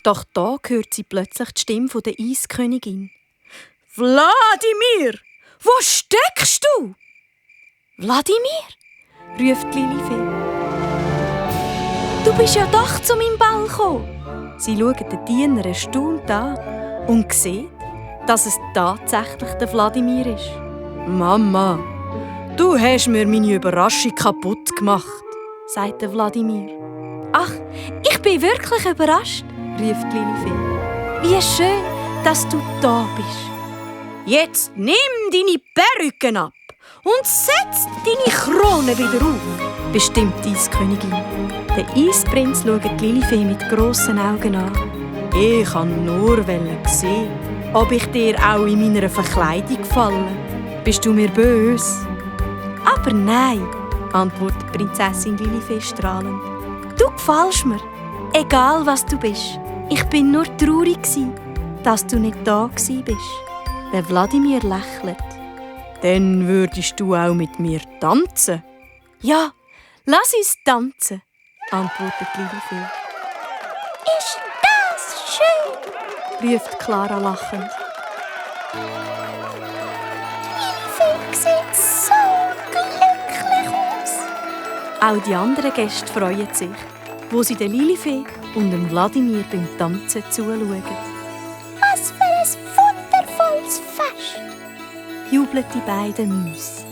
Doch da hört sie plötzlich die Stimme der Eiskönigin. «Wladimir, wo steckst du?» «Wladimir?» ruft Lilifee. «Du bist ja doch zu meinem Ball gekommen!» Sie schaut den Diener erstaunt an und sieht, dass es tatsächlich der Wladimir ist. «Mama, du hast mir meine Überraschung kaputt gemacht», sagt der Wladimir. «Ach, ich bin wirklich überrascht», ruft Lilifee. «Wie schön, dass du da bist. Jetzt nimm deine Perücke ab und setz deine Krone wieder auf», bestimmt die Eiskönigin. Der Eisprinz schaut Lilifee mit grossen Augen an. «Ich wollte nur sehen, ob ich dir auch in meiner Verkleidung gefalle. Bist du mir böse?» «Aber nein», antwortet Prinzessin Lilifee strahlend. «Du gefällst mir, egal was du bist. Ich bin nur traurig, dass du nicht da bist.» Der Wladimir lächelt. «Dann würdest du auch mit mir tanzen?» «Ja, lass uns tanzen», antwortet Lilifee. «Ist das schön?» ruft Clara lachend. «Lilifee sieht so glücklich aus!» Auch die anderen Gäste freuen sich, wo sie der Lilifee und dem Wladimir beim Tanzen zuschauen. «Was für ein wundervolles Fest!» jubeln die beiden Mäuse.